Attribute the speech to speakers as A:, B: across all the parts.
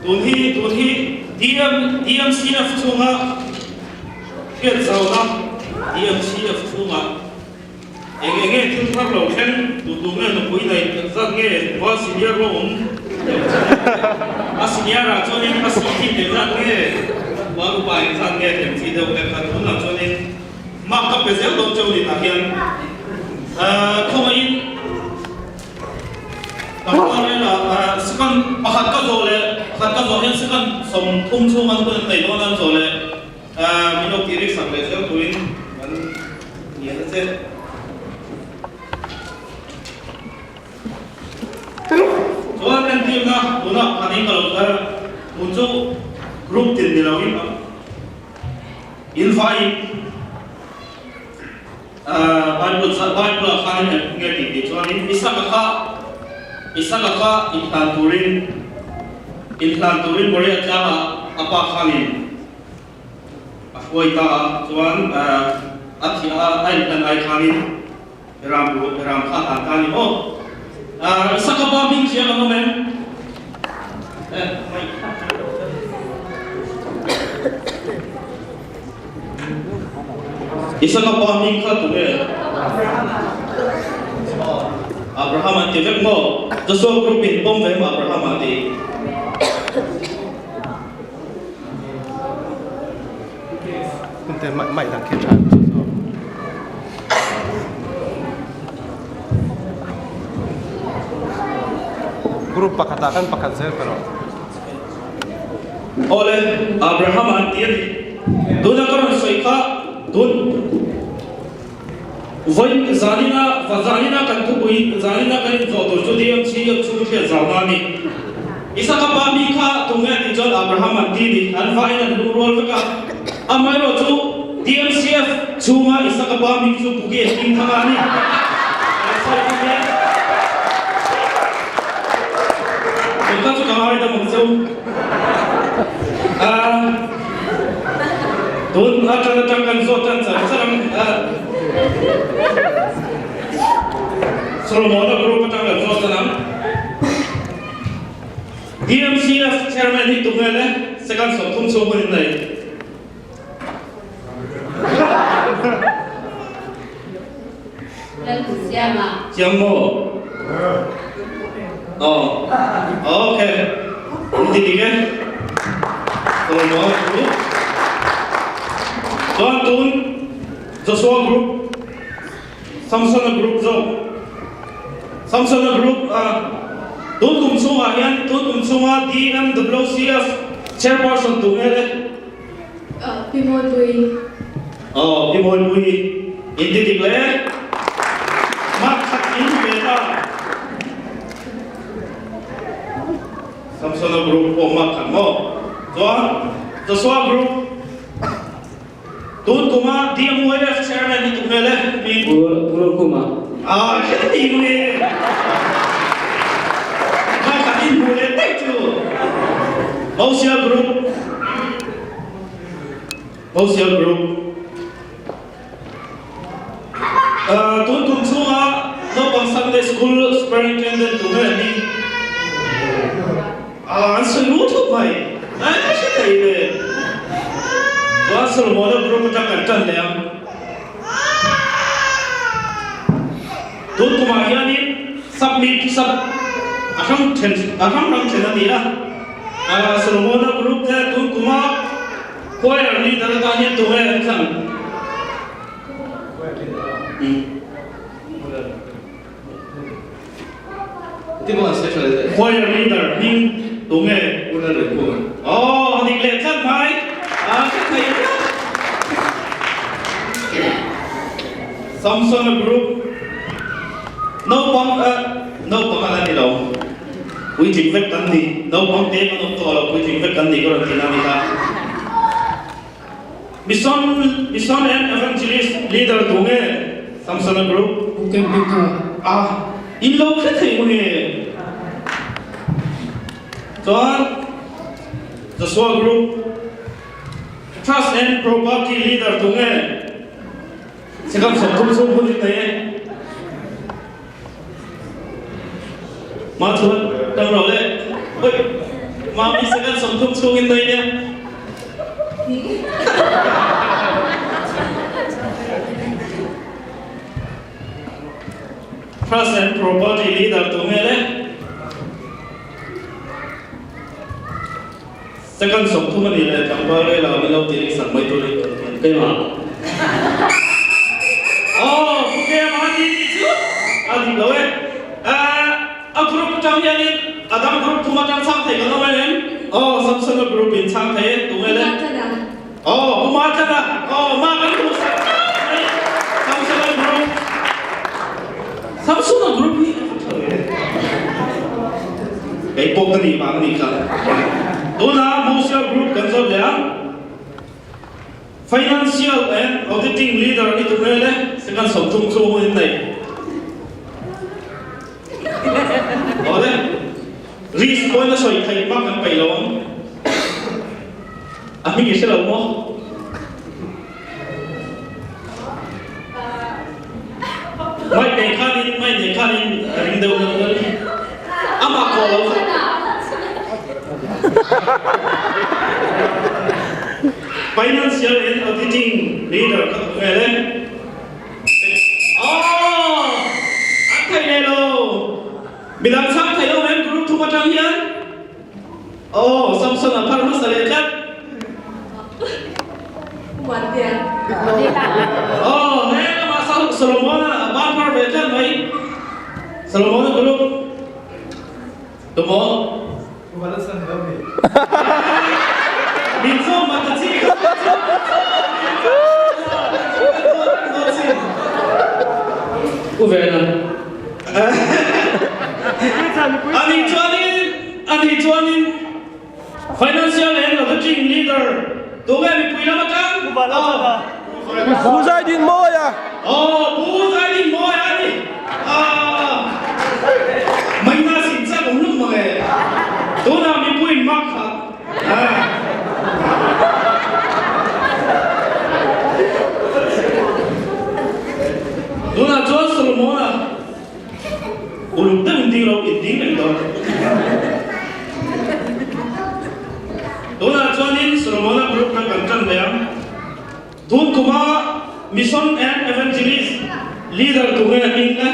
A: Tun hi tun hi DM DMCF chhunga hriat zauna DMCF chhunga eng eng nge thil thar lo thleng tu tu nge nupui nei eng zat nge va senior lo awm a senior ah chuanin a sawhthing eng zat nge va upa eng zat nge tih ang chi deuh te kha tunah chuanin Mark ka pe zel dawn cheu ni tah hian khawngaihin Parliament ah second pakhat ka zawh leh pakhat ka zawh hian second 30 chhung an hun an nei dawn a an zawh leh min lo tih rik sak leh zel turin kan ngian a che. Chuan entirna tunah khanin ka lo tun chu group tin ni loin In vaiin Bible Bible ah khanin eng nge tih tih chuanin Isaka kha Isaka kha inhlan turin inhlan turin Moriah tlangah a pa khanin a hruai ta a, chuan a thih a a inhlan ai khanin Ram ram kha a hlan ta a ni maw? Isaka pa hming thiam an awm em? Isaka pa hming kha tunge? Abraham an ti vek maw? Joshua group in pawm ve maw Abraham a ti?
B: Group pakhatah khan pakhat zel ka rawh.
A: Awle, Abraham an ti a ni. Tuna ka rawn sawi kha tun vawi zanina va zanina kan thupui zanina kan inzawh tur chu DMC chhung hriat zau na a ni. Isaka pa mi kha tunge tih chuan Abraham an ti ni. An vaiin an lungrual vek a. Amaherawh chu DMCF chhunga Isaka pa mi chu Puki a hming thang a ni. Kan sawi thung hian Tun kha chu ka ngaidam ang cheu. Tun atang atang kan zawt tan char char ang. Solomona group atang kan zawt tan ang. DMCF Chairman hi tunge le second 30 chhung hun in nei.
C: Lalsiama.
A: Chiang maw? Aw. Okay. In ti dik e. Solomon Group. Chuan tun Joshua Group, Samsona Group zawk. Samsona Group a tun kum chhungah hian tun kum chhunga DMWCF Chairperson tu nge le?
C: Pi Mawipui.
A: Aw, Pi Mawipui in ti dik le. Mark khat in ve ta. Samsona Group pawh mark khat maw? Chuan Joshua Group tun kuma DMYF Chairman hi tu nge le? Pi
D: Purukuma.
A: Ah, heti nge. Mark khat in hmu leh daih chu. Mosia Group. Social Group Tun kum chhunga naupang Sunday School Superintendent tu nge ni? An sawi ru thup mai. Ai ka hre thei ve. Chuan Solomona Group atang kan tan leh ang. Tun kumah hianin sub meet sub a hrang then a hrang hrang then a ni a. Solomona Group te tun kuma choir leader atan hian tunge an thlang? Choir leader hming tunge? Aw, a dik leh tlat mai. A hre thei tlat. Samsona Group naupang naupang a la ni lo. Puitling vek kan ni, naupang te kan awm tawh lo, puitling vek kan ni ka rawn ti na ni kha. Mission, Mission and Evangelist Leader tu nge Samsona Group?
D: Pu Kem Ping kha.
A: Ah, in lo hre thei maw nge? Chuan Joshua Group Trust and Property Leader tu nge? Second 30 chhung hun in nei e. Ma chuan tang rawh le. Oi, Mami second 30 chhungin nei nia. Trust and Property Leader tu nge le? Second 30 a nih leh tlangval rel ah min lo ti ring sak mai turin kan ngen keimah. Aw, Pu Kema a ti tih chu a dik lo e. A group atang hianin a dang group thum atang chhang thei kan awm em? Aw, Samsona group in chhang thei e, tu nge le? Aw, Pu Matlana, aw, ma kan hmuh sak tak mai, Samsona group. Samsona group hi a tha ve. Kei pawh ka nih vang a nih kha. Tunah Mosia group kan zawt leh ang. Financial and Auditing Leader i tu hmel e, second 30 chhung hun in nei. Awle, risk pawhin a sawi theih bak kan peih lo ang. A hming i hre lo maw? Mai nei khanin, mai nei khanin ring deuh deuh deuh hi. Amah kawh lo kha. Financial and Auditing Leader ka thawk vel e. Aww! An thei leh lo. Midang chhang thei lo em group thum atang hian? Aw, Samson a phar hmasa leh tlat. Aw, he lamah Solomon-a a ban phar ve tlat mai. Solomon-a group. Tumaw? Min zawm mah ta chi. U Vena. Ani chuanin, ani chuanin Financial and Auditing Leader tunge mipui lam atang?
D: Pu Zaidin Mawia.
A: Aw, Pu Zaidin Mawia a ni. Aaa, Maina sin chak awm luk mang e. Tunah mipuiin mak kha. Aaa. Tunah chuan Solomona uluk deuhin ding lo, in ding reng dawn. Tunah chuanin Solomona group kha kan tan leh ang. Tun kuma Mission and Evangelist Leader tu nge hming le?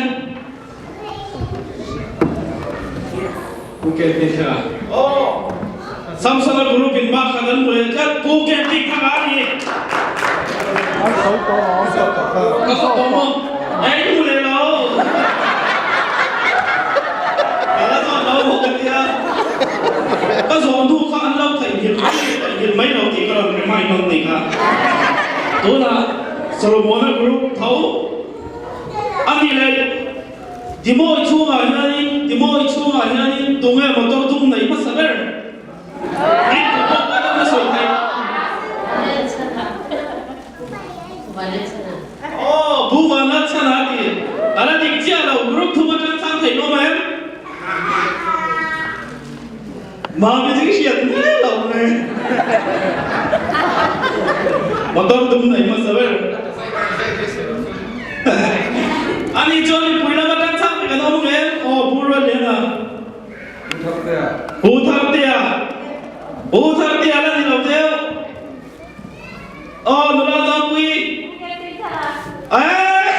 A: Pu Kenti kha. Aw! Samsona group in bak khan an hmu leh tlat. Pu Kenti kha nga a ni. Ka sawi tawh maw? Ei hmu leh lo. Ka la zawt lo maw ka tia. Ka zawh hnu kha an lo theihnghilh mai leh theihnghilh mai lo tih ka rawn remind nawn ni kha. Tunah Solomona group tho a ni leh Dimawi chhungah hianin Dimawi chhungah hianin tunge motor dum nei hmasa ber? Rin thu pawh ka dam na sawi theih. Aw, Pu Vanlalchhana a ti. A la dik chiah lo, group thum atang chang theih lawm em? Mami chu i hriat mai lo mai. Motor dum nei hmasa ber. Ani chuan mipui lam atang chang te kan awm ang em? Aw, Pu Ruatliana.
D: Pu Thartea.
A: Pu Thartea. Pu Thartea la ni lo deuh. Aw, nula Zampui. Eh!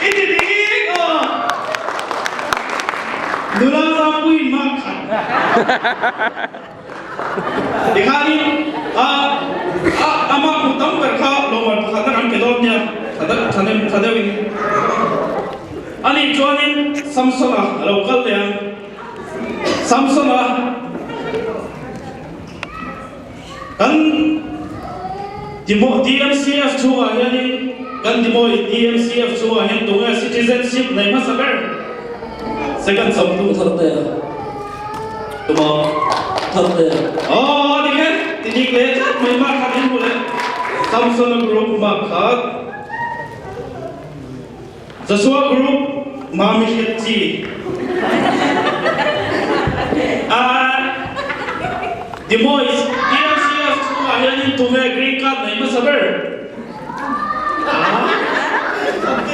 A: I ti dik aw. Nula Zampui mak khat. Tikhanin a a amah hmu tam ber kha lawmman pakhatna kan pe dawn nia, tha deuh tha nem tha deuhin. Ani chuanin Samsona a lo kal leh ang. Samsona Kan Dimo DMCF chhungah hianin kan Dimo-in DMCF chhungah hian tunge citizenship nei hmasa ber? Second 30
E: Thar te a. Tuma thar te a.
A: Aw a dik e, ti dik leh tlat mai mark khat in hmu leh. Samsona group mark khat. Joshua group Mami hriat chi. Ah Dimois DMCF chhungah hianin tunge green card nei hmasa ber? Ah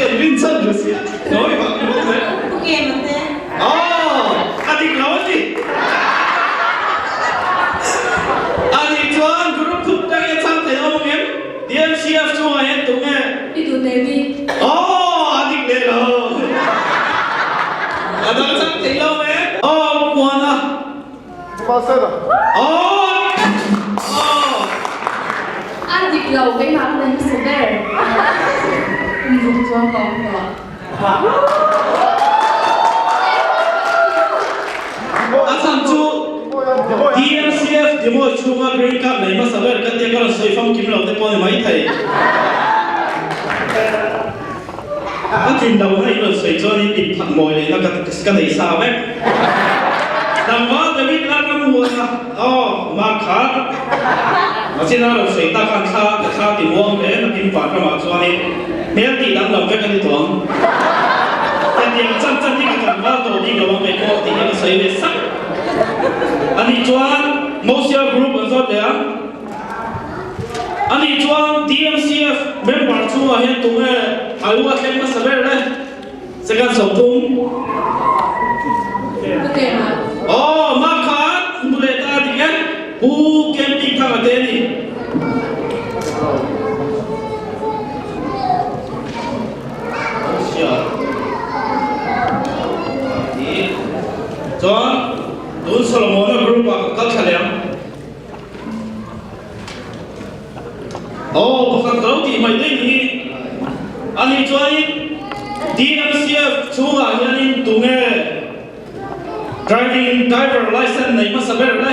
A: Rin chan ru sia. Nawi vak ni bawk le.
F: Pu Kema te.
A: thei lo ve. Aw Muana. Aw Aw.
C: A dik lo keimah ka nei hmasa ber. Kum ruk chuan ka awm tawh.
A: A chhan chu DMCF Dimoy chhunga green card nei hmasa ber ka tia ka rawn sawi famkim lo te pawh ni maithei. A tlin lo na in rawn sawi chuan in in phat mawi lehna ka ka nei sa vek. Tlangval David la ka hmu a, aw mark khat. Mahse na rawn sawi tak khan thla ka thla ti muang hle nakin van ramah chuanin hmel tih danglam vek a ni tawh ang. Hetiang chan chan hi ka tlangval tawh bik lo ang kei pawh tih hi ka sawi ve sak. Anih chuan Mosia group an zawt leh ang. Ani chuan DMCF member chungah hian tunge a lu a thleng hmasa ber le? Second 30. Aw, mah khan hmu leh ta a dik e, Pu Camping Thanga te a ni. Chuan tun Solomona group ah kan kal thla leh ang. Aw, pakhat ka lo tih mai daih ni. Ani chuanin DMCF chhungah hianin tunge driving driver license nei hmasa ber le?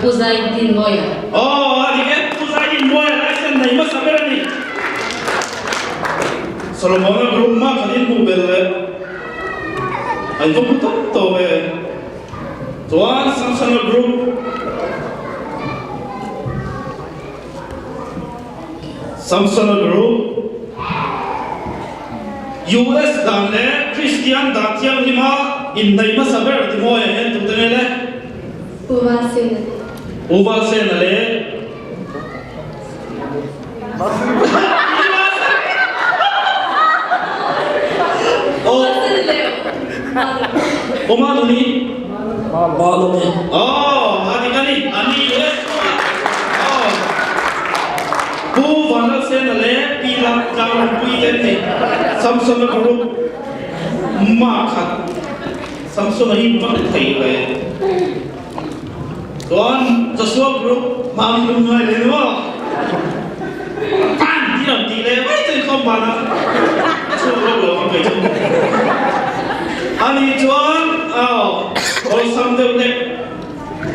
C: Pu Zaidin Mawia.
A: Aw, a dik e, Pu Zaidin Mawia license nei hmasa ber a ni. Solomona group mah khan in hmuh bel le. An va hmu tawp tawp e. Chuan Samsona Group Samsona Group US dan leh Kristian dan thianghlima inneih hmasa ber ti mawi ah hian tute nge le?
C: Pu Valsena le.
A: Pu Valsena le. Oma nuni
E: Malumi
A: Oh ani kani ani US Oh Pu Vanlalsena leh Pi Lam Tlangpui te ni Samsona group ma khat Samsona hi va thei ve Chuan Joshua group hmang lung ngai leh nu a pan ti lam tih leh mai chuan khawm ban a a chhuak lawk lo ang kei chu. Ani chuan aw awlsam deuh hlek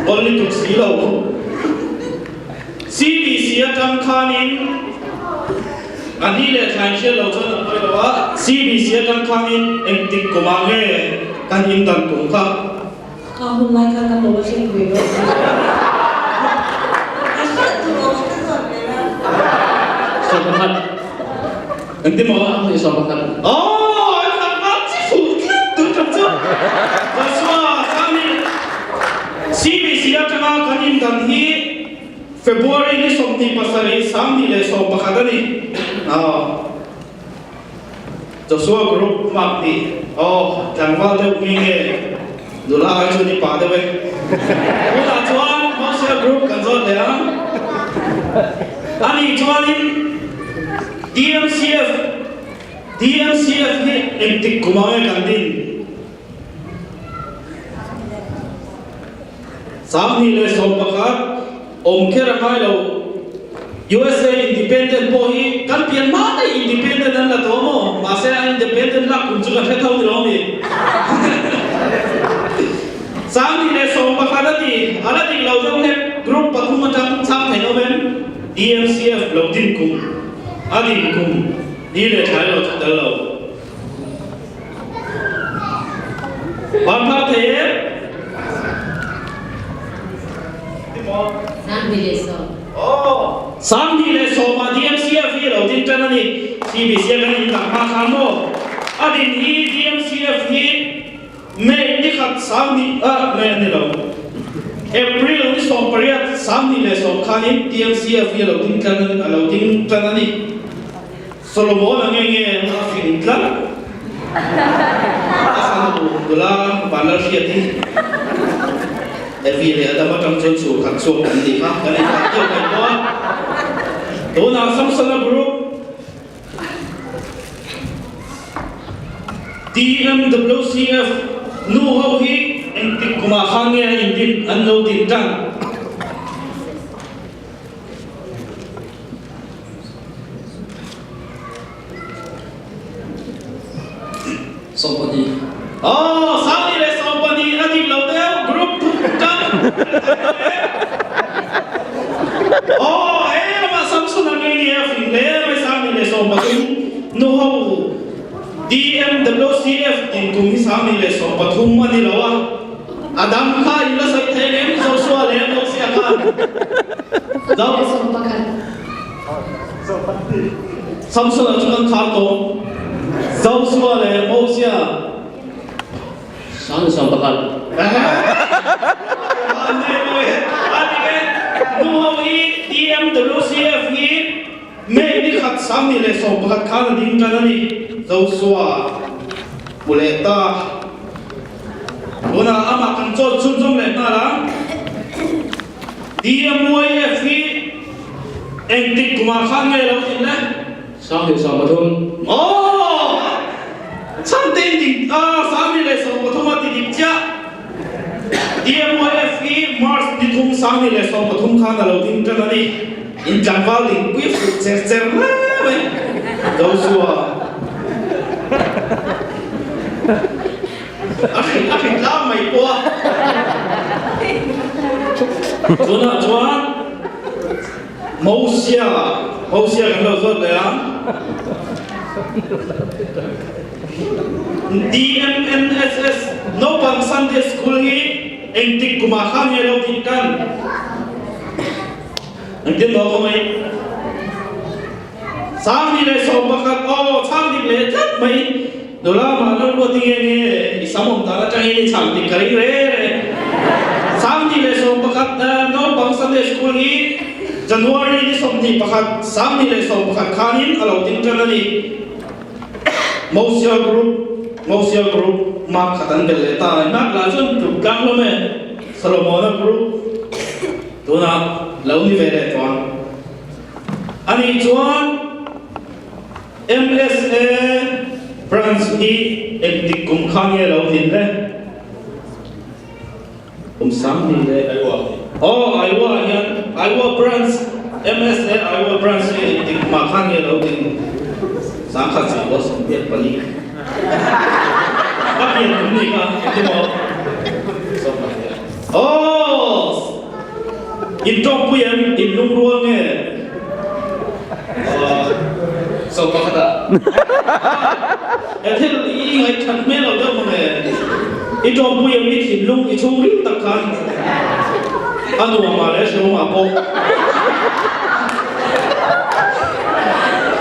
A: awl ni tuk si lo. CBC atang khanin a ni leh thlain hriat lo chuan an pawi lo a, CBC atang khanin engtik kumah nge kan indan kum kha?
F: Kha hun lai khan kan lo la thleng ve lo. A hralh tur awm ang ka zawt ve la.
E: 11.
A: Engtin maw?
E: 11.
A: Aww an tlak vak chi fuh tlat tur tak chu. Joshua chuanin CBC atanga kan indan hi February ni 27 2011 a ni. Aww. Joshua group hmak tih aw tlangval deuh mi nge nula ai chuan i pah deuh e. Tunah chuan Hosea group kan zawt leh ang. Ani chuanin DMCF DMCF hi engtik kum ang nge kan din? 2011 awm kher a ngai lo. USA independent pawh hi kan pian hma daih independent an la tawh maw? Mahse a independent lak kum chu ka hre tho ni lo mi. 2011 a ti, a la dik lo deuh hlek, group pathum atang chhang thei lo em? DMCF lo din kum, a din kum ni leh thlai lo chu tel lo. Ban phak thei em?
C: 21.
A: Aw, 21 ah DMCF hi lo din tan a ni. CBC a kan indah hma khan maw? A din hi DMCF hi May ni khat 20 ah May a ni lo. April ni 18 21 khanin DMCF hi a lo ding tan a lo ding tan a ni. Solomon-a nge nge a fing tlat a fanu nula Vanlalhriat hi Evi leh Adam atang chuan chhur khat chhuak an nih kha kan inthlah deuh mai pawh a. Tunah Samsona group. DMWCF nu ho hi engtik kumah khan nge a indin an lo din tan?
E: 12.
A: Aw, Sangni leh 12 a dik lo deuh group thum tan. Aw, he lamah Samson a ngei nia fing hle mai Sangni leh 13 nu ho DMWCF din kum hi 2013 a ni lo a, a dang kha in la sawi thei lem Joshua leh Mosia khan.
C: 21.
A: Samsona chu kan khar tawh. Joshua leh Mosia.
E: 21.
A: Nu ho hi TMWCF hi May ni khat 21 khan a ding tan a ni. Joshua hmu leh ta. Tunah amah kan chawt chhunzawm leh nghal ang. DMYF hi engtik kumah khan nge lo tih le?
E: 2013.
A: Aw! Chhan te in dik a, 2013 a ti dik chiah. DMYF hi March ni thum 2013 khan a lo ding tan a ni. In tlangval dingpui fuh cher cher hle mai. Joshua. A hrilh a hrilh tlang mai pawh a. Tunah chuan Mosia, Mosia kan lo zawt leh a. DMNSS Naupang Sunday School hi engtik kumah khan nge lo tih kan engtin maw ka mai. 2011 aw chhang dik leh tlat mai. Nula mah lo ruat i nge nge i sam awm dan atangin i chhang dik ka ring re re. 2011 naupang Sunday School hi January ni 21 2011 khanin a lo ding tan a ni. Mosia Group Mosia Group mark khat an belh leh ta. Mark lah chuan tluk tlang hlawm e. Solomona Group tunah lo ni ve leh tawh ang. Ani chuan MSA branch hi engtik kum kha nge lo din le? Kum 20 leh Aw Iowa ah hian Iowa branch MSA Iowa branch hi engtik kumah khan nge lo din? 1994 Ka pian kum ni kha engtin maw? Aw! In tawkpui em? In lungrual nge?
E: So pakhat ah.
A: He thil i ngaihthat hmel lo deuh mang e. I tawkpui em i thinlung i chhungril tak khan a nuam ah leh hrehawm ah pawh.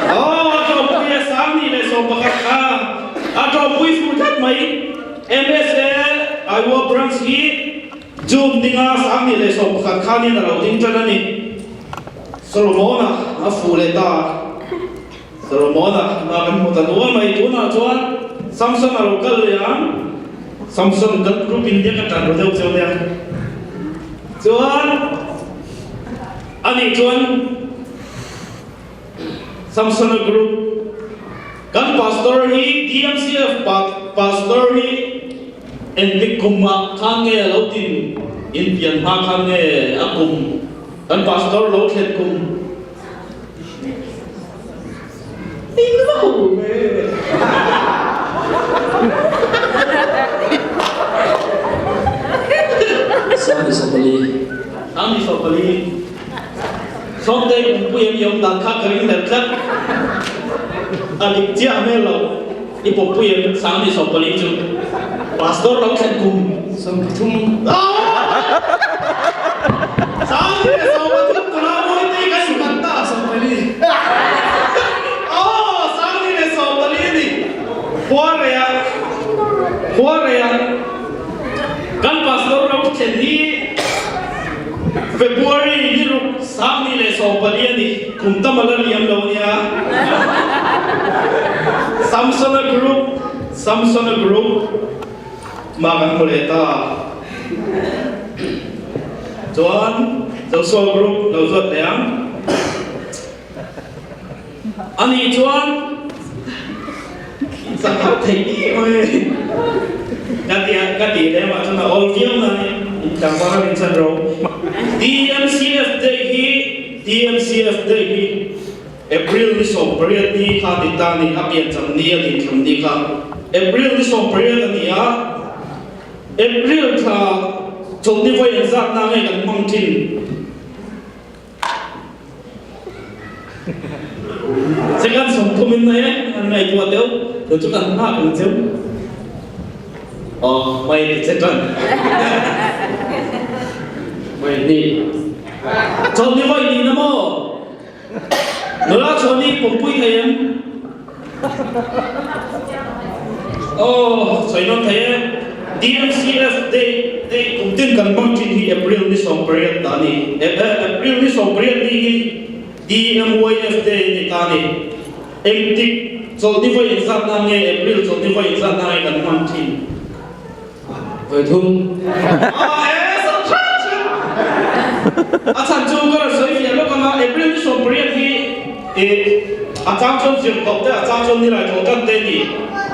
A: Aw a tawkpui a 2011 kha a tawkpui fuh tlat mai. MSA Iowa Branch hi June dinga 2011 khanin a lo ding tan a ni. Solomona a fuh leh ta. Solomona a kan hmu ta nual mai. Tunah chuan Samson a lo kal leh ang. Samson kan group in nia ka tan ru deuh cheu nia. Chuan ani chuan Samsona group kan pastor hi DMCF pastor hi engtik kum ah khan nge a lo tin in pian hma khan nge a kum kan pastor lo thlen kum in va hu ve.
E: 24.
A: 24. Sawmtei pumpui em i awm dan kha ka ring hlel tlat. A dik chiah hmel lo. I pumpui em 24 chu Pastor lo thlen kum.
D: 30.
A: 33 tuna Mawitei ka inhman ta.
D: 14.
A: Aw 34 a ni. Khua reia khua reia kan Pastor lo thlen hi February ni ruk 2014 a ni, kum tam a la liam lo nia. Samsona Group, Samsona Group mah kan hmu leh ta. Chuan Joshua Group lo zawt leh ang. Ani chuan. Sak har thei ni mai. Ka ti a, ka tih leh mah chuan a awl viau nain in tlangval a min chan ro. DMCF day hi DMCF day hi April ni 18 ni kha ni ta ni, a piancham ni a dinthlam ni kha April ni 18 a ni a. April thla chawlhni vawi engzat na nge kan hmang thin? Second 30 in nei an ngaihtuah deuh tu chu kan nghak ang cheu. Aw mai ti che tan. Mai ni. Chawlhni vawi ni na maw? Nula chhuani pumpui thei em? Aw, sawi nawn thei e. DMCF Day day kum tin kan hmang thin hi April ni 18 ta a ni. April ni 18 ni hi DMYF Day a ni ta a ni. Engtik chawlhni vawi inzat nan nge April chawlhni vawi inzat nan nge kan hmang thin?
E: Vawi thum.
A: Aw e, saw tha tha. A chhan chu ka rawn sawi fiah lawk ang a, April ni 18 hi i a chang chuan zir tawp te, a chang chuan nilai thaw tan te ni.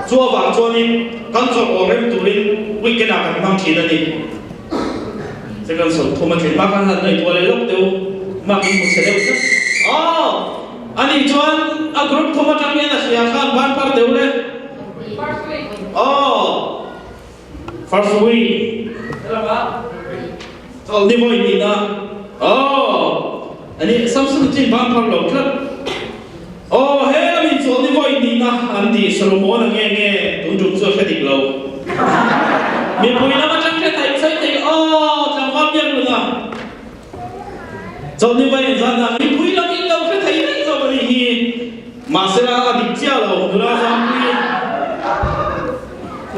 A: Chu avang chuanin kan chawlh aw rem turin weekend ah kan hmang thin a ni. Second 30 a thleng hma khan han ngaihtuah leh lawk deuh, mark in hmu chhe deuh tlat. Aw, ani chuan a group thum atang hian a hria khan ban par deuh le. Aw. First week chawlhni vawi hnihna aw ani Samson chin ban phar lo tlat aw he lamin chawlhni vawi hnihna an ti Solomon a nge nge tun tum chu a hre dik lo mipui lam atang hre thei sawi thei aw tlangval biak luna chawlhni vawi engzat na mipui lam in lo hre thei daih zawk a nih hi mahsela a dik chiah lo nula zampui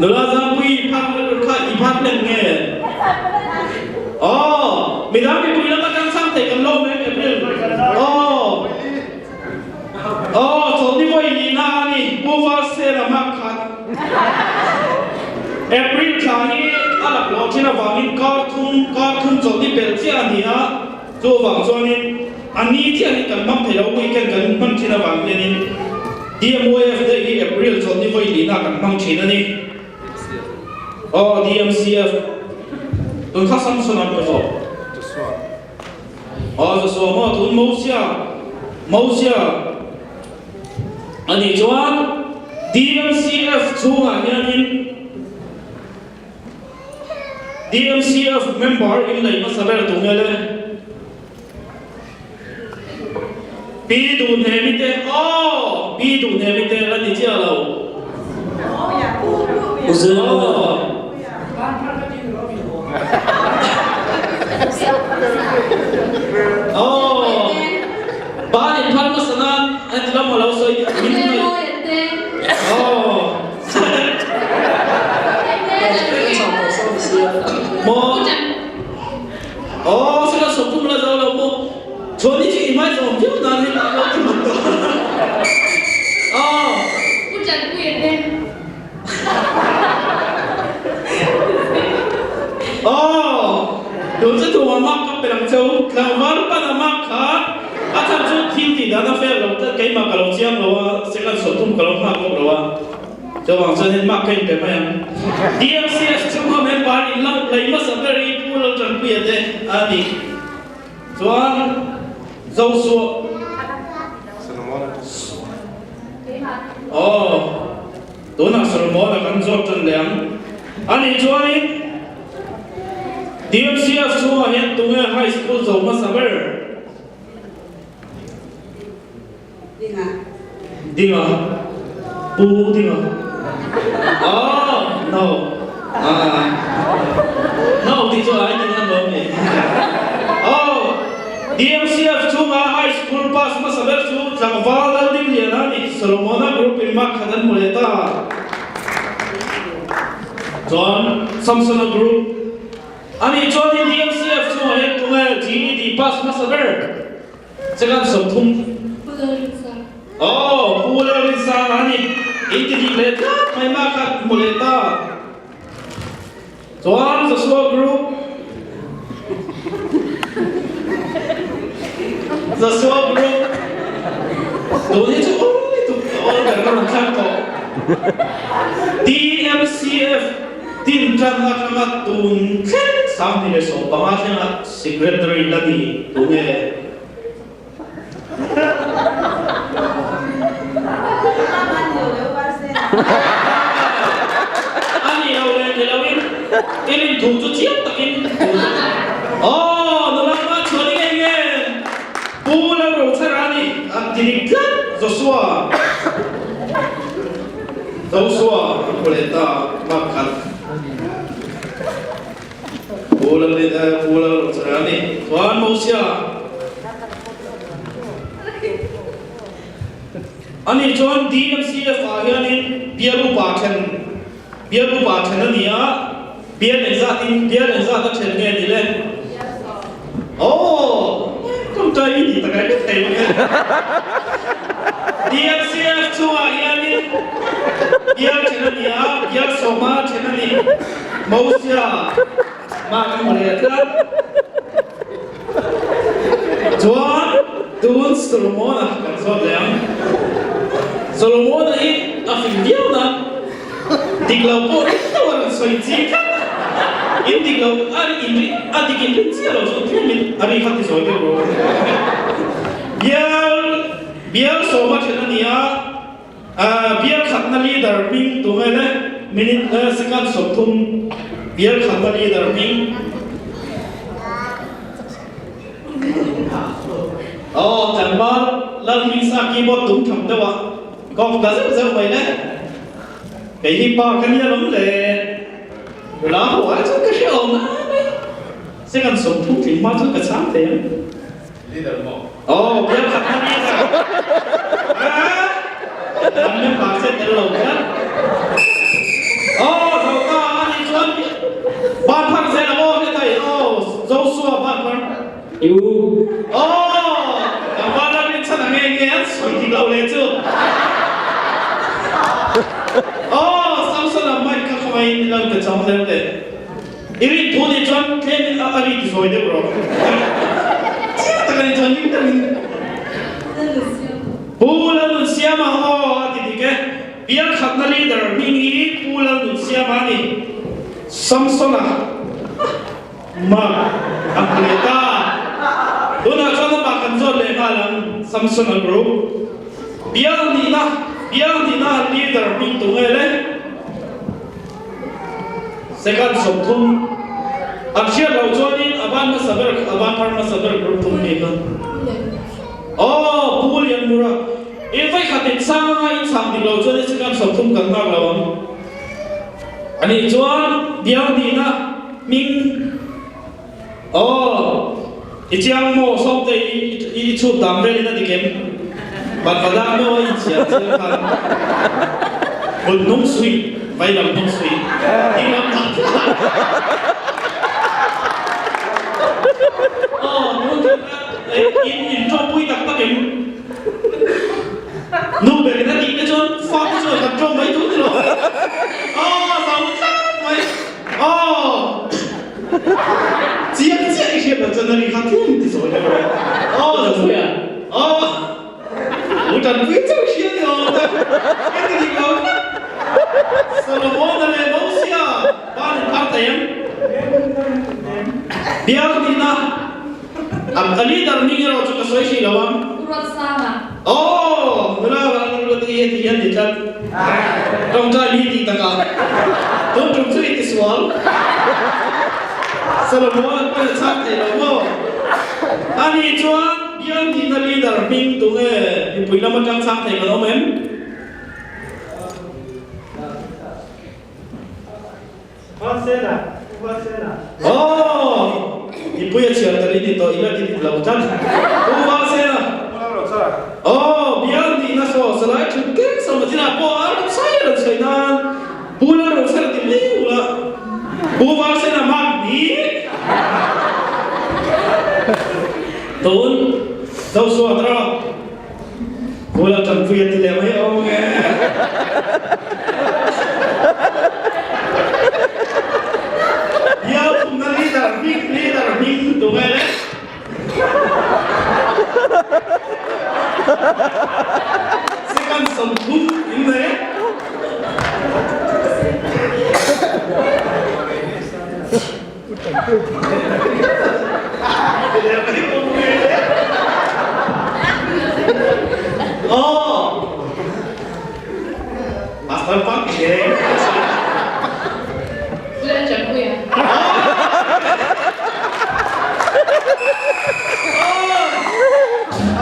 A: Nula Zampui i phak kha i phak lem nge? Aw, midang mipui lam atang chhang thei kan lo mai April. Aw, aw, chawlhni vawi nihna a ni, Pu Valsela hmak khat. April thla hi a laklawh thin avangin kar thum, kar thum chawlhni pelh chiah a ni a, chuvang chuanin a ni chiah hi kan hmang thei lo, weekend kan hman thin avang hianin. DMYF te hi April chawlhni vawi lihna kan hmang thin a ni. Aw DMCF tun kha Samson an pe zawk. Aw Joshua maw tun Mosia Mosia a nih chuan DMCF chhungah hianin DMCF member in lei hmasa ber tu nge le? Pi Duhnemi te aw! Pi Duhnemi te la ni chiah lo. Aw. Aw. Ban in phal hmasa nan a ti lam a lo sawi min hnaih. Aw. Maw? Aw, sila 30 la zo lo maw? Chuan i chu i hmai zawm viau nan hi lo ti mak tawh. Aw.
C: Pu Chanpuia te.
A: Aw, tun chu thu a mak ka pe lang cheu. Tlangval pan a mak kha a chhan chu thil tih dan a fair lo tlat keimah ka lo chiang lo a, second 30 ka lo nghak bawk lo a. Chuvang chuan in mak ka inpe mai ang. DMCS chhungho member in lam lei hmasa ber hi Pu Laltanpuia te a ni. Chuan Joshua Aw, tunah Solomon-a kan zawt tan leh ang. Ani chuanin DMCS chhungah hian tunge high school zo hmasa ber?
F: Dinga.
A: Dinga. Pu Dinga. Oh, no. Ah. No tih chu ai ding an lo ni. Oh, DMCF chhunga high school pass hmasa ber chu tlangval Laldingliana a ni. Solomona group in mark khat an hmu leh ta. Chuan Samsona group ani chuan hi DMCF chhungah hian tunge GED pass hmasa ber? Second 30.
C: Pu Lalrinsang.
A: Aw, Pu Lalrinsang a ni. In ti dik leh tlat mai mah kha hmu leh ta. Chuan Joshua Group. Joshua Group. Tun hi chu ui tuk awl ber ka rawn thlang tawh. DMCF din tan atanga tun thleng 2015 thlenga Secretary la ni tunge? A ni lo leh ni loin i rin thu chu chiang takin Aw nula hma chhuah ni ngei nge Pu Lalrochhara a ni a ti dik tlat Joshua Joshua a hmu leh ta bak khat Pu Lalrochhara a ni chuan Mosia Ani chuan DMCF ah hianin bial upa then bial upa then a ni a, bial engzat in bial engzat a then nge ni le? Aw, tawngtai i tih tak reng thei mai a. DMCF chungah hianin bial then a ni a, bial sawma then a ni. Mosia mah kan hmu leh tlat. Chuan tun Solomona kan zawt leh ang. Solomona hi a fing viau na, dik lo pawh ring deuh a rawn sawi chi tlat a. In dik lo a in ri a dik in rin chiah lo chu tlem in a ri kha ti zawi deuh rawh. Bial bial sawma then a ni a, bial khatna leader hming tunge le minute second 30 bial khatna leader hming. Aw tlangval Lalhmingsa keyboard tum tham deuh a golf ta zeuh zeuh mai le. Kei hi pa ka nia lawm le. Nula ho ai chuan ka hre awm a mai. Second 30 tling hma chuan ka chhang thei ang.
B: Leader maw?
A: Aw bial khat na leader. An member che tel lo hian. Aw Zoka a nih chuan ban phar zel ang aw heta i aw Joshua ban phar.
E: U.
A: Aw tlangval ram in chhan ang nge nge an sawi dik lo leh chu. Aw Samson a mic kha khawngaih in lo pe chang zel teh. I rin thu nih chuan tlem in a ri ti zawi deuh rawh. Chiang tak a nih chuan ning deuhin. Pu Lalnunsiama aw a ti dik e. Bial khatna leader hming hi Pu Lalnunsiama a ni. Samsona mark a hmu leh ta. Tunah chuan amah kan zawt leh nghal ang Samsona group. Bial nihna bial nihna leader hming tu nge le? Second 30 an hriat loh chuanin a ban hmasa ber a ban phar hmasa ber group thum ni kha. Aw Pu Lianmura in vawi khat in sang anga in chhang dik loh chuanin second 30 kan nghak lo ang. Anih chuan biang nihna hming Aw i chiang maw Sawmte i i chhut dan velin a dik em? Balhla maw a inchhiar chiang khan hmun hnung suih vai lam hnung suih ding lam tak tlat Aw tun thil kha in in tawngpui tak tak em? Nu berin a tih te chuan fate chuan kan tawng mai tur ni lo. Aw zo tlat mai. Aw! Chiang chiah i hriat loh chuan a ri kha tlem ti zawi deuh rawh. Aw Zopuia! Aw! U Tanpui chauh i hria ni awm tak. Ka ti dik lo tlat. Solomona leh Mosia ban in phar thei em? Bial nihna a leader hming erawh chu ka sawi hrih lo ang.
C: U Ruatsanga.
A: Aw! Nula Vanlalruati hi heti hian ti tlat. Tawngtai mi tih takah tun tum chu i tisual. Solomon pawn a chhang thei lo maw? Ani chuan bial nihna leader hming tunge mipui lam atang chhang thei kan awm em?
D: Valsena, Pu Valsena.
A: Aw! Mipui a chhiar tel i ni tawh ila ti dik lo tlat. Pu Valsena.
D: Pu Lalrochara.
A: Aw, bial nihna saw salai thut keng sawm a chinah pawh a rawn sawi a rawn sawi nan Pu Lalrochara ti mai ula Pu Valsena mak ni. Tun Joshua Trump. Bula tanpui a ti leh mai awm e. Bial thumna leader hming leader hming tu nge le? Second 30 in nei. Aw. Pastor Park he.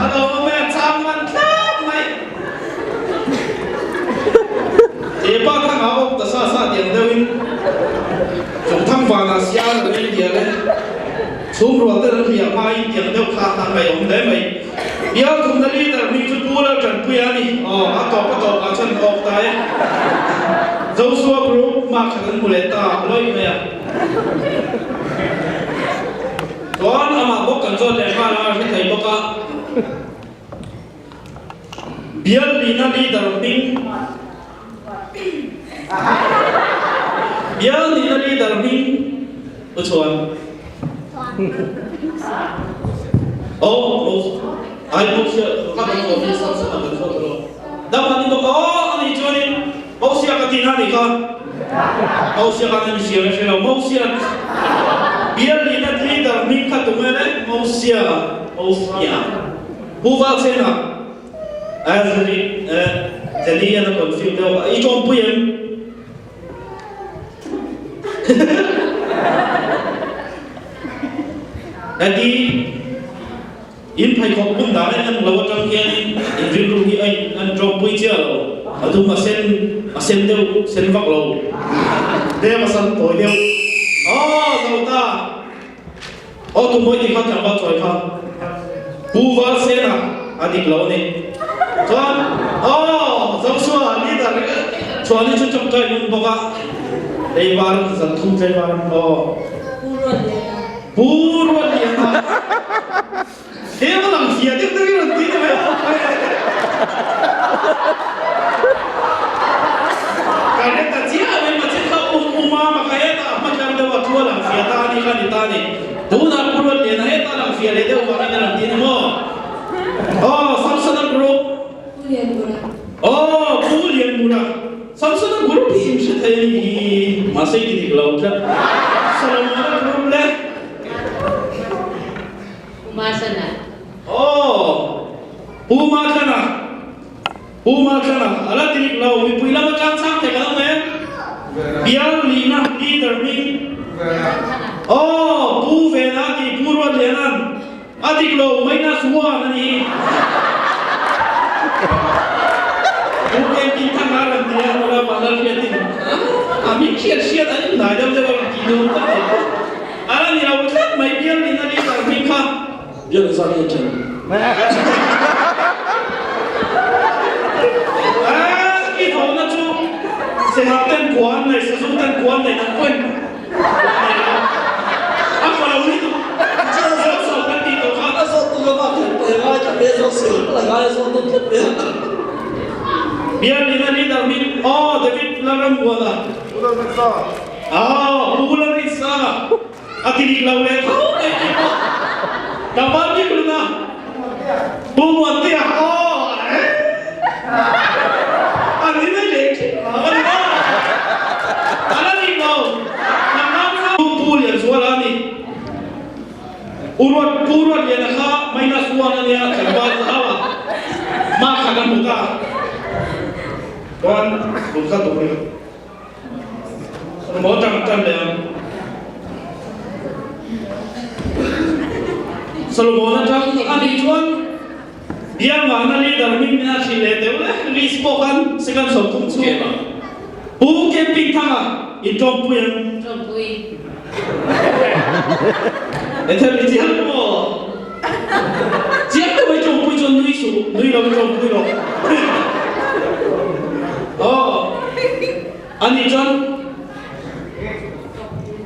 A: A lo awm e, chang man tlat mai. He pa thang a awk ta sa sa tiang deuhin chung thang vanah sial an ei dial e. Chhung rual ten an hliah hmain tiang deuh kha an ngaih awm hle mai. Bial thumna leader hming chu Pu Laltanpuia a ni. Aw, a tawp a tawp ah chuan awk ta e. Joshua group mark khat an hmu leh ta lawih mai a. Chuan amah bawk kan zawt leh nghal a, a hre thei bawk a. Bial lina leader hming Bial nihna leader hming U Chhuan Aw Ai Mosia kha kan zawt hi Samson a kan zawt alo Dam an ni bawk a aw ani chuanin Mosia ka tihna anih kha Mosia khan a ni siam e hre lo Mosia Bial nihna leader hming kha tunge le Mosia Mosia Pu Valchena Azri Zeli an a confuse deuh a, i tawmpui em? Heti in pheikhawk bun dan en em lo atang hianin in rilru hi a in an tawmpui chiah lo, a dum a sen a sen deuh sen vak lo deuh a sam tawi deuh aw zo ta. Aw tu mawi ti kha tlangval chawi kha Pu Valsena a dik lo a ni. Chuan aw Joshua leader chuan hi chu tawngtai ngun bawk a Leivar zan thum tlaivar aw
F: Pu Ruatliana.
A: Pu Ruatliana he va lang fia deuh deuh i rawn ti ni mai a. Ka hre ta chiah mai mahse kha um um a maka hetah a hmatlang deuh a thu a lang fia ta a ni kha ni ta a ni. Tunah Pu Ruatliana hetah a lang fia leh deuh vangin a lang ti a ni maw? Aw Samsona group.
C: Pu Lianmura.
A: Aw Pu Lianmura. Samsona group hi in hre thei a ni mahse i ti dik lo tlat. Solomona group le.
F: Pu Mathana.
A: Aw Pu Mathana. Pu Mathana a la ti dik lo, mipui lama tlang chhang thei kan awm em? Bial lihna leader hming. Aw Pu Vena a ti, Pu Ruatliana'n a dik lo, minus one a ni. Pu Kengkingthanga a rawn ti a, Nula Vanlalhriatin a hming hriat hriat an inhnai deuh deuh a rawn tih dawn tlat a. A la ni lo tlat mai, bial lihna leader hming kha.
E: Bial zat nge then?
A: I thawhna chu Sehal ten kua an nei, Sazu ten kua an nei, nang pawhin kua an nei lo. A kua lo lutuk. Zo so kan tih tawh kha.
E: A zawt tu lama kher pawh i ngai tlat mai a, zo sial pawh a ngai a zawt dawn tlat mai a.
A: Bial nina leader hming aw David Lalrambuana.
D: Pu Lalrisa.
A: Aw Pu Lalrisa. A ti dik lo leh tho mai tih pawh ka hman bik lun a, Pu Muantea aw a ni mai leh thin vang a ni a, a la dik lo, kan ram kha Pu Lianzuala a ni, U Ruat Pu Ruatliana kha minus one a nia, tlangval zau a, mark kha kan hmu ta, chuan tun kha tur hi. Maw tang tan leh ang. Solomon atang a nih chuan Biangvana leader hming min a hrilh leh deuh le list pawh khan second 30 chu Pu Camping Thanga in tawmpui ang.
F: Tawmpui.
A: Ethel i chiang maw? Chiang deuh mai tawmpui chuan nui suh, nui lo in tawmpui rawh. Aw, ani chuan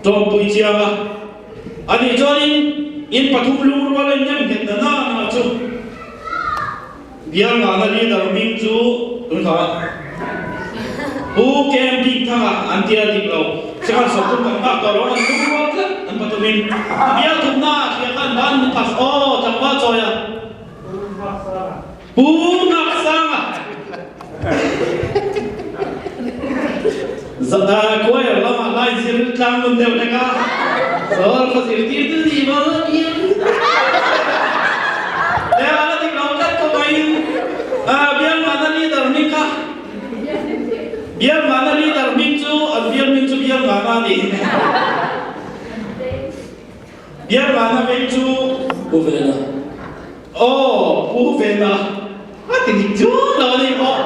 A: tawmpui chiang a, ani chuanin in pathum lungrual a innem nghet na na na chu Bial ngahna leader hming chu tun kha Pu KMP Thanga an tia dik lo. Second 30 kan nghak tawh lo an lungrual tlat an pathumin bial thumna ah thliah khan ban phas aw tlangval chawi a. Pu Ngaksanga Choir lamah lai zir tlang ngun deuh hlek a. Solfa zirtirtu ni maw bial He ala dik lo tlat khawp aiin bial mahna leader hming kha bial mahna leader hming chu an bial hming chu bial mahna a ni. Bial mahna veng chu
E: Pu Vena.
A: Aw Pu Vena a ti dik chuang lo a ni maw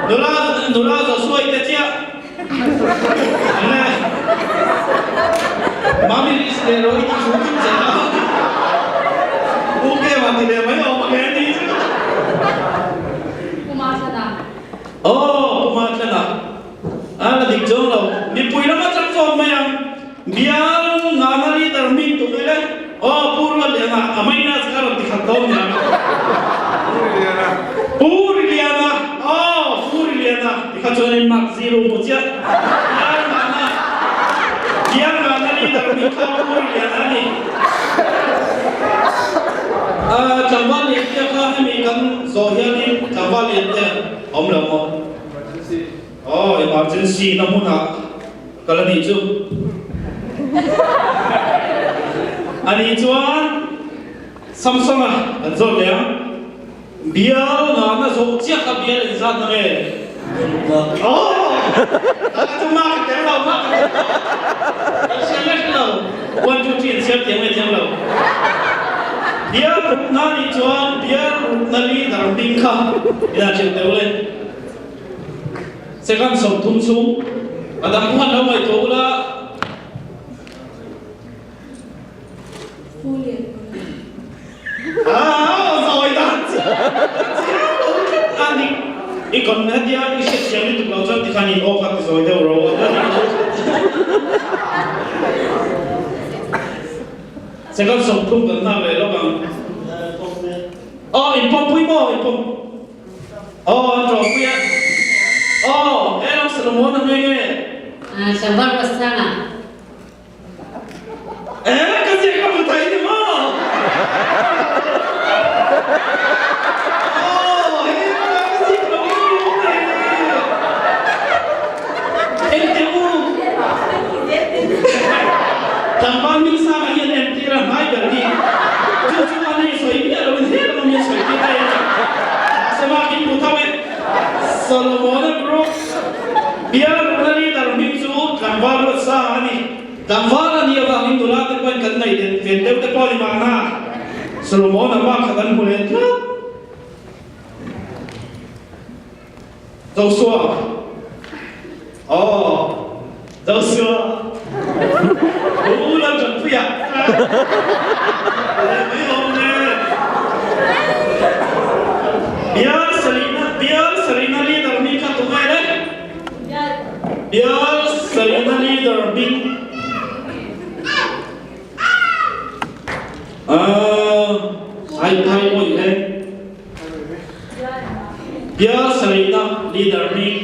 A: nula nula Joshua-i te chiah Mami risk leh rawh i ti thu tum che a Pu Kema ti leh mai awm ang e ni chu.
C: Pu Mathana.
A: Aw Pu Mathana a la dik chuang lo mipui lam atang zawk mai ang Bial ngana leader hming tum ila aw Pu Ruatliana a minus kha rawn ti khat dawn nia.
B: Pu Riliana.
A: Pu Riliana aw Pu Riliana ti kha chuan in mark zero mu chiah. Bial ngana Bial ngana leader hming kha Pu Riliana a ni. Ah tlangval liantea kha hemi kan zawh hianin tlangval liantea awm lo maw?
B: Emergency.
A: Aw emergency na hmunah Kal a nih chu. A nih chuan Samsung-a kan zawt leh ang. Bial ngahna zawh chiah kha bial inzat na nge? Aw! Taka chu mah ka tel lo, mah ka tel lo. Kan hria lek lo. One, two, three an siam thiam nge thiam lo. Bial rukna nih chuan bial rukna leader hming kha ina hrilh deuh le. Second 30 chhung a dang khan lo ngaihtuah ula. Aa zawi dan chiang lo tlat a ni. I kon hetia i hriat thiam lutuk lo chuan tikhan in aw kha ti zawi deuh ro a. Second 30 kan nghak leh lawk ang. Aw in pawmpui maw in pawm. Aw an ṭawhpui a. Aw he lam Solomon a hming nge?
F: Sangvar Rosanga.
A: Eh ka ziak ka hmu thei ni maw? Aw he lam ka ziak lo nge ni? Engte u? Tlangval Hmingsanga hian entir a hnai ber hi. Chu chu a nei sawi miah loin he lam a mi a sawi tir daih a ni. Mahse makin hmu tho e. Solomona Group bial rukna leader hming chu Tlangval Ruatsanga a ni. Tlangval a nih avangin nula te pawhin kan ngaih len ven deuh te pawh a ni mahna. Solomona pa khat an hmu leh tlat. Joshua Aw Joshua U Lalṭanpuia Leh mai awm e Bial Sarina Bial Sarina leader hming kha tu nge le? Bial Sarina leader hming Aaa Hai Hai awih le. Bial sarihna leader hming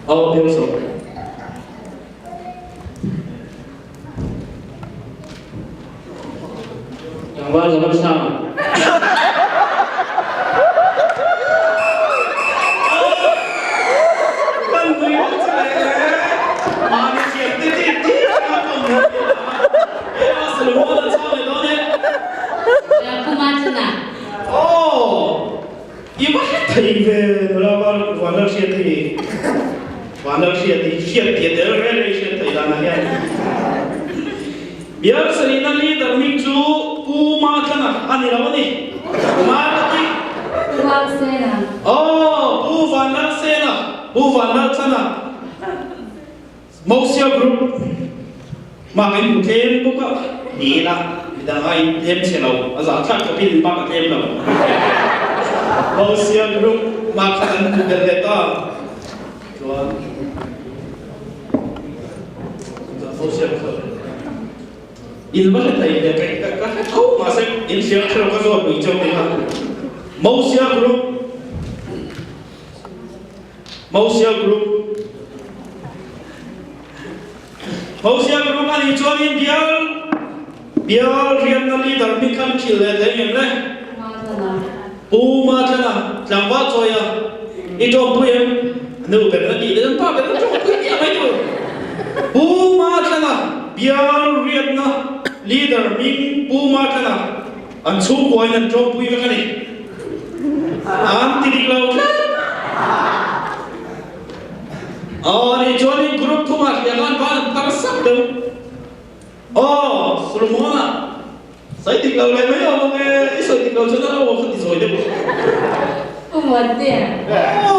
A: Aw Bial Sawm.
E: Tlangval Zoramsanga.
A: Kan nui vak chu leh le. Mahni thiam te tih tih kha ka awm lo tih a. Ema Solomon a chhang leh dawn e.
F: Puma chana.
A: Aw, i va hre thei ve nula va Vanlal hriat hi. Vanlal hriat hi hriat tih a tel reng reng hriat theih danah hian. Bial sarihna leader hming chu Pu Matlana a ni lo a ni. Malati.
C: Pu Vanlalsena.
A: Aw, Pu Vanlalsena, Pu Vanlalthana. Mosia Group hmak in hmu tlem bawk a, ni ila midang a in tlem chhe lo, a zah thlak khawp in bak a tlem lo. Mosia Group hmak kha kan hmu belh leh ta chuan Mosia Group in va hre thei ve ka ka hre tho mahse in hriat hrelo ka zawt pui cheu ni kha Mosia Group Mosia Group Mosia Group a nih chuanin bial bial rianna leader hming kha min hrilh leh thei ngem le? Pu Matlana tlangval chawia i tawmpui em? A nu ber na tih leh an pa ber na tawmpui miah mai tur. Pu Matlana. Bial riatna leader hming Pu Matlana an chhungkuain an ṭawmpui vek a ni. An ti dik lo tlat. Aw anih chuanin group thumah hliah khan van an phar sak deuh. Aw Solomona sawi dik lo leh mai awm ang e, i sawi dik lo chuan a aw kha ti zawi deuh.
F: Pu Muantea.
A: Aw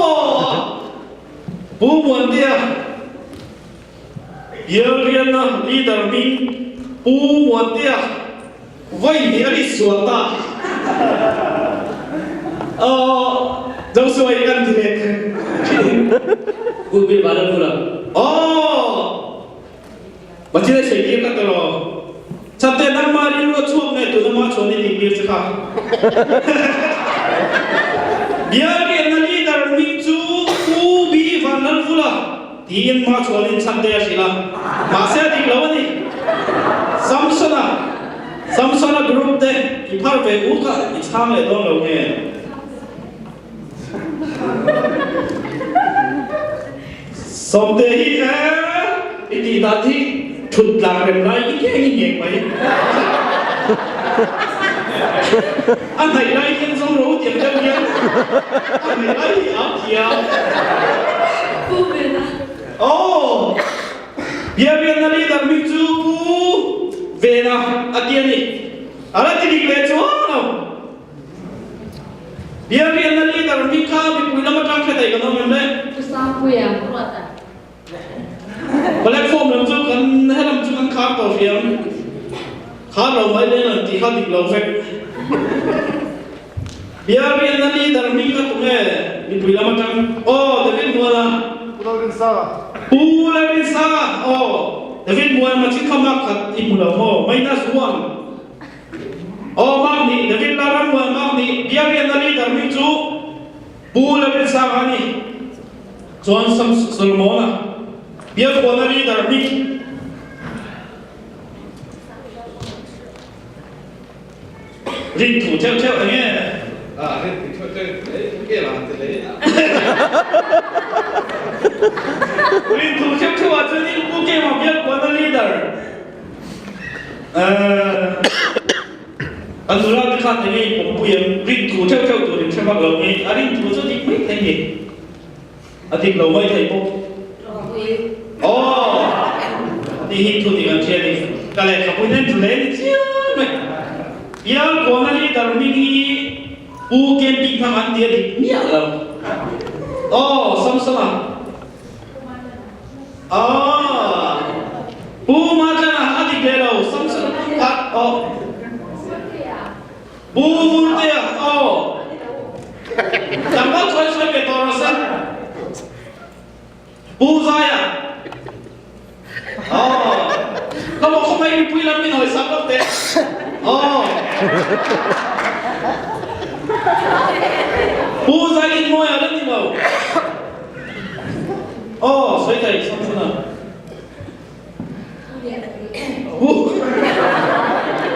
A: Pu Muantea. Bialrianna leader hming Pu Muantea vawi hnih a ri sual ta. Aw Joshua i kan ti leh thin.
E: Pu Bill Vanlalvula.
A: Aw Pathian a sawi tir ka tawh lo. Chante nangmah rilru a chhuak nge tuna mah chuan i tih tir che kha. Bialrianna leader hming chu Pu B Vanlalvula. Tiin mah chuanin chhan te a hrilh a, mahse a dik lo a ni. Samsona, Samsona group te i phar ve uk a, i chhang leh dawn lo nge? Sawmte hi e, i tih dan hi thut tlak rem lai i keng i ngek mai. A hnaih lai hian zawng ro tiang deuh hian a hnaih lai hi a thiam.
C: Pu Vena.
A: Aw! Biabianna leader bik chu Pu Vena a ti a ni. A la ti dik leh chuang lo. Biabianna leader bik kha mipui lam atang hre thei kan awm em le?
C: Pu Sangpuia.
F: Ruata.
A: Platform lam chu kan helam chu kan khar tawh hriam. Khar lo mai leng an tih kha dik lo vek. Bialrianna leader hming ka tum e mipui lam atang. Aw David Muala.
B: Pu Lalrinsanga.
A: Pu Lalrinsanga aw David Muala machin kha mark khat i hmu lo maw minus one. Aw mark nih David Lalrammuan mark nih Bialrianna leader hming chu Pu Lalrinsanga a ni. Chuan Sam Solomona bialkuana leader hming rin thu theuh theuh eng nge?
B: Ah, rin thu theuh theuh lei ke la han ti lei.
A: Rin thu theuh theuh ah chuan in Pu Kema bialkuana leader eh An nula te khan enge in pawmpui em? Rin thu theuh theuh tur in hre vak lo nge? A rin thu chu dik mai thei ni. A dik lo mai thei bawk. Aw! Tih hi thu dik an hria ni. Ka lehkhabu in en thu hle ni chiang mai. Bial Kuana leader hming hi Pu Camping Thang an ti a dik miah lo. Aw! Samsona. Aw! Pu Matlana a dik leh lo. Samsona aw. Pu Vurtea, Aw! Tlangval chuan sawi ve tawh rawh se. Pu Zaia, Aw! Ka maw khawmai mipui lam min hawi sak lawk teh. Aw! Pu Zaiin mawi a la ni lo. Aw, sawi thei, Samsona.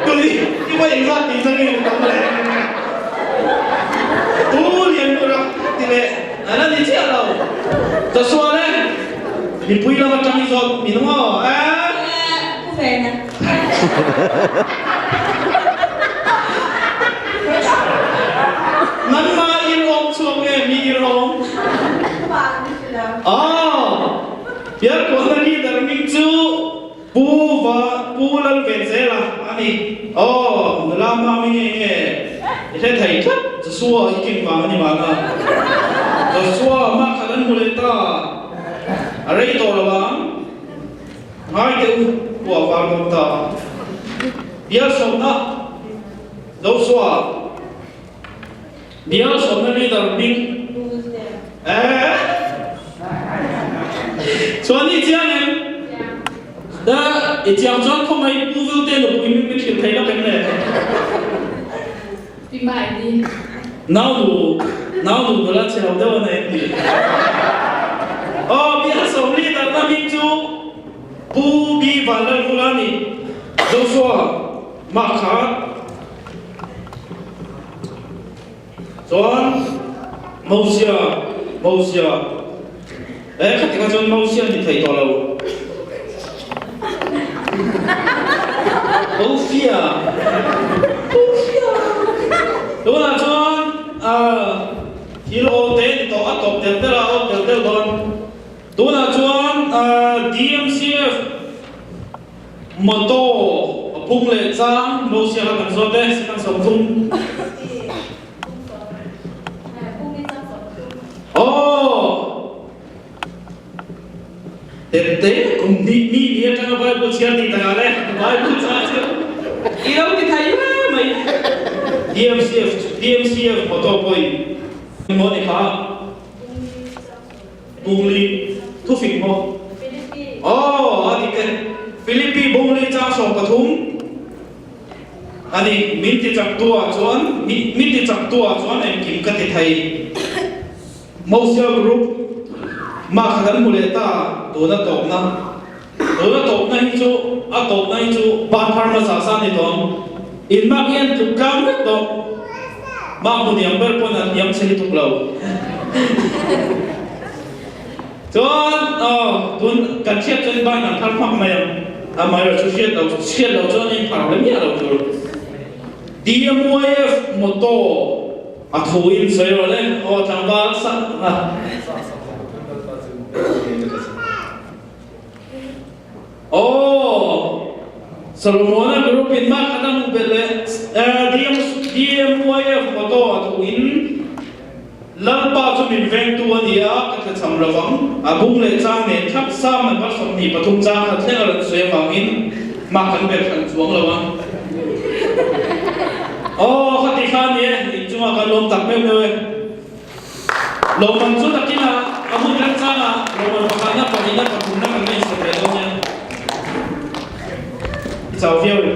A: Tui i va engzat tih chang in tam le. Tu lian tur a ti leh an a ni chiah lo. Joshua le mipui lam atang i zawt min maw eh?
C: Pu Vena.
A: Nangmah i rawm chhuak nge mi i rawm? Aw. Bialkuahna leader hming chu Pu Va Pu Lalvenzela a ni. Aw, nula mami nge nge i hre thei tlat Joshua i keng vang a ni mahna. Joshua mah khat an hmu leh ta, a rei tawh lo ang. Ngai teh u, Pu a var dawn ta. Bial sawmna Joshua Bial sawmna leader hming Eh? Chuan i chiang em? Da, i chiang chuan khaw mai Pu Vilte nupui min min hrilh thei lawk em le?
C: Pi Mai ni.
A: Nau nu, nau nu nula chhe lo deuh a nei ti. Aw, bial sawm leader na hming chu Pu B Vanlalvula a ni. Joshua mah kha Chuan Mosia, Mosia, eh khati kha chuan Mosia ni thei tawh lo. Ofia. Ofia. Tunah chuan thil aw te ni tawh a tawp tel tel a aw tel tel dawn. Tunah chuan DMCF motto a pung leh chang Mosia kha kan zawt e, second 30. Aw. Tete kum hnih mi ni atanga Bible chhiar tih takah le Bible cha chu i lo ti thei hle mai. DMCF DMCF motto pawhin emaw ni kha Bungli thufing maw? Aw a dik e. Philippi Bungli chang 13 a ni. Min ti chak tu ah chuan min ti chak tu ah chuan engkim ka ti thei. Mosia Group mah kha kan hmu leh ta tuna tawpna tuna tawpna hi chu a tawpna hi chu ban phar hmasa sa ni tawh ang in mak hi an tluk tlang vek tawh mah hmu hniam ber pawn an hniam chhe lutuk lo chuan aw tun kan hriat chuan ban an phar hmak mai ang amaherawh chu hriat lo hriat lo chuan in phar hle miah lo tur DMYF motto A thu in sawi rawh le, aw tlangval sak a. Aw Solomona group in mah khat a hmuh belh leh DMYF motto a thu in Lalpa chu min vengtu a ni a, ka tlachham lo vang. A bung leh chang nen thlap Psalm number 23 chang khat thleng a rawn sawi avangin mah kan belh hran chuang lo ang. Aw, khati kha a ni e, inchungah kan lawm tak meuh meuh e. Lawmman chu takinah a hun remchangah lawmman pakhatna, pahnihna, pathumna kan la insawm leh dawn nia. I chau viau em?